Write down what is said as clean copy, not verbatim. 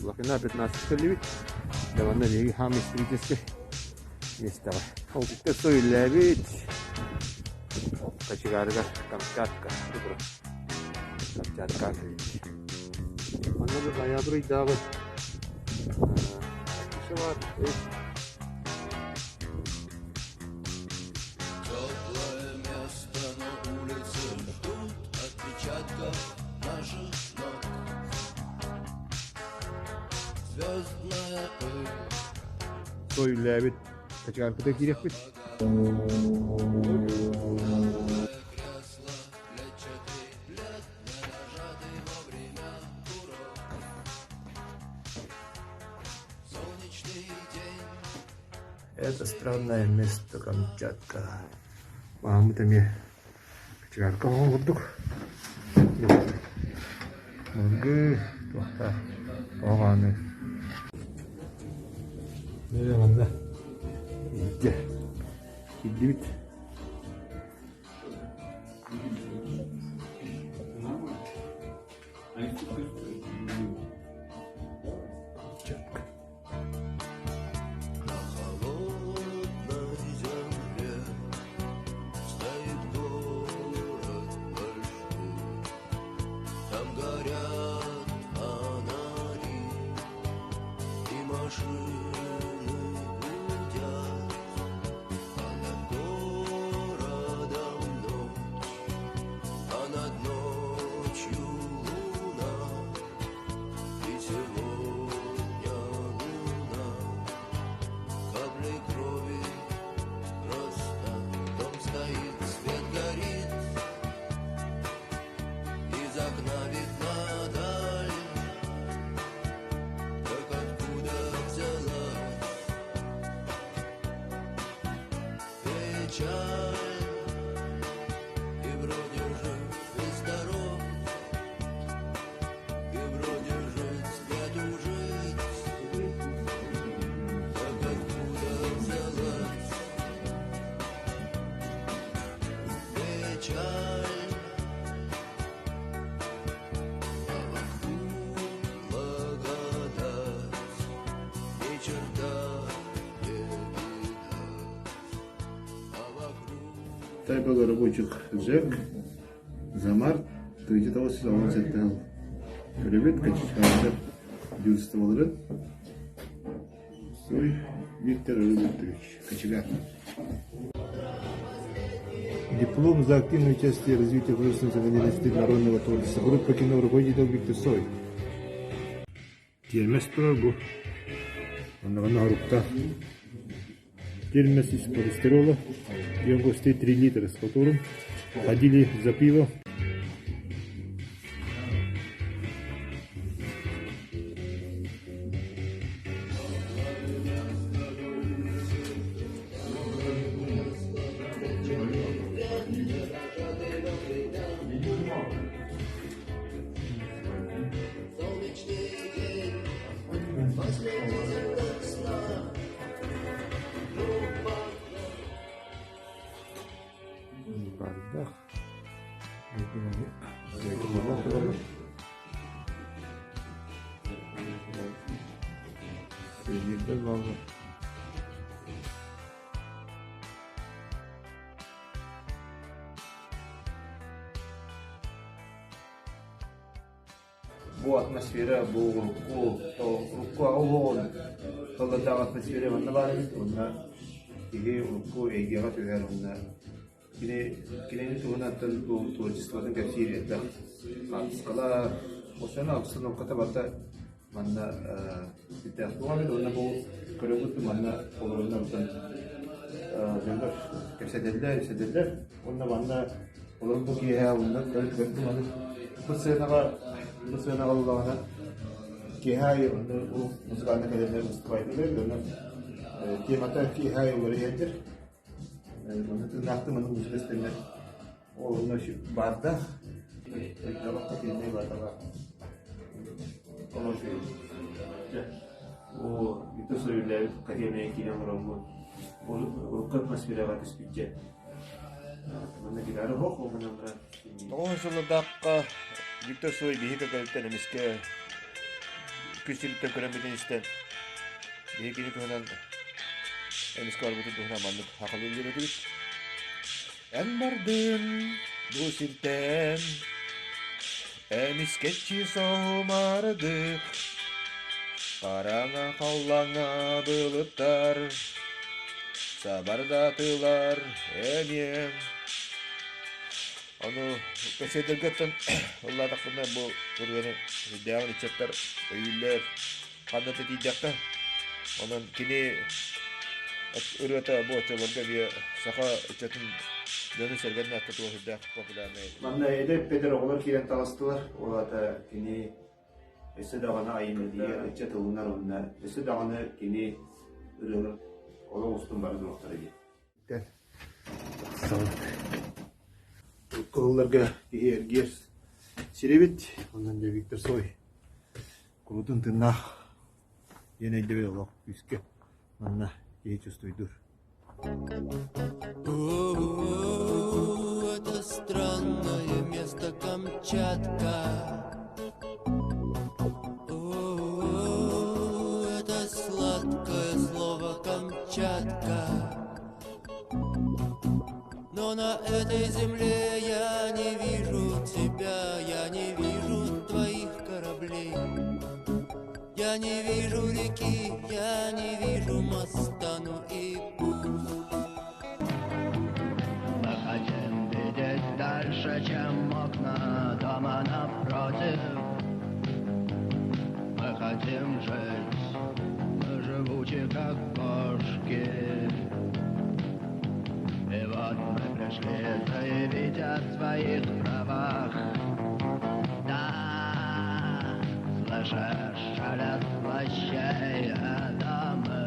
Лакина 15 кэллибит. Дьэ манна биһиги хаам историческай миэстэҕэ. Ол Виктор Цой үлэлээбит. Кочегарыгар Камчатка турар. Камчатка кэллибит. Манна бу ноябрь ыйдааҕы афиша баар. Теплое место на улице ждут отпечатков наших ног. Звездная пыль. Цой үлэлээбит кочегаркыта киириэхпит. Кресло клетчатый плед, не нажатый во время курок. Солнечный день. Это странное место Камчатка. Мааммыт эмиэ кочегарка оһоҕун курдук. Мылгы туохта оҕону. Нөрэ манна иһирдьэ киирдибит. Камчатка. На холодной земле стоит город большой. Там горят фонари и машины гудят. А над городом ночь, а над ночью луна. И сегодня луна каплей крови просто. Дом стоит, свет горит, из окна видна даль. Так откуда взялась печаль? И вроде жив и здоров, и вроде жить не тужить. Так откуда взялась печаль? А вокруг благодать, ни черта не видать. А вокруг Тайбага рабочих Джек за март 1917 сыл Төрөбүт качестволар дежурстволарын Цой Виктор Викторович Кочегар. Диплом за активное участие в развитии художественной самодеятельности народного творчества. Группа кино руководитель Виктор Цой. Тиэрмэс турар бу. Онноҕунна оруктаах. Тиэрмэс из полистирола емкостью 3 литра, с которым ходили за пиво. Солнечный день, последний зеркало сна. Группа Бардах. Сидирдер баллар. Бу атмосфера бу урукку урукку олоҕун тыллардаах атмосфера манна баар эбит уонна киһи урукку эйгэҕэ түһэр уонна кини кинини туһунан бу творчествотын кэпсиир элбэх хаартыскалар осона обстановката барыта манна сүрдээх туох эбит уонна бу көрөбүт манна олороннор дьоннор кэпсэтэллэр ипсэтэллэр уонна манна олор бу киэһэ уонна көрдүм аны бу сценаҕа бу сценаҕа ыллаҕына киэһэ аайы онно музыкальнай кэлэннэр выступайдылар онно темата киэһэ аайы уларыйар манна тыыннаахтыы манна музыка истэннэр ол онно баардаах өйдөөх баатаҕа Олор Оо, Виктор Савельевич академияҕа киирэн олороммун урукку атмосфераҕа түспүччэ. Манна гитара оһох, ол гынан баран Тоҕус сыллардаахха Виктор Цой биһи кэкэлиттэн эмискэ Күн сириттэн көрөн истэн биһигини туһунан эмискэ барбытын туһунан маннык хахалыы үөрэтибит. Эн бардын бу сиртэн эмискэччи соһумардык хараҥа халлаҥҥа былыттар сабардаатылар эмиэ. Ону кэсиэдэргэттэн ыллаатахпына бу ырыаны сүрдээҕин ыччаттар өйүүллэр ханна да тиийдэххэ. Онон кини ырыата бу оччолорго эмиэ саха ыччатын дьону-сэргэни аттатыга сүрдээх популярнай. Манна эдэр эдэр оҕолор киирэн таҕыстылар. Ол аата кини өссө даҕаны айымньытыгар ыччат ылынар уонна өссө даҕаны кини ырыалар олох устун бары туруохтара диэн. Кыһылларга киһи эргиэр сирибит, онон дьэ Виктор Цой курутун тыыннаах диэн өйдөбүл олох күүскэ манна киһи чувствуйдуур. Это странное место Камчатка. Это сладкое слово Камчатка. Но на этой земле я не вижу тебя, я не вижу твоих кораблей. Я не вижу реки, я не вижу моста, ну и пусть. Мы хотим видеть дальше, чем окна дома напротив. Мы хотим жить, мы живучи, как кошки. И вот мы пришли заявить о своих правах. Да, слышишь шелест плащей, это мы.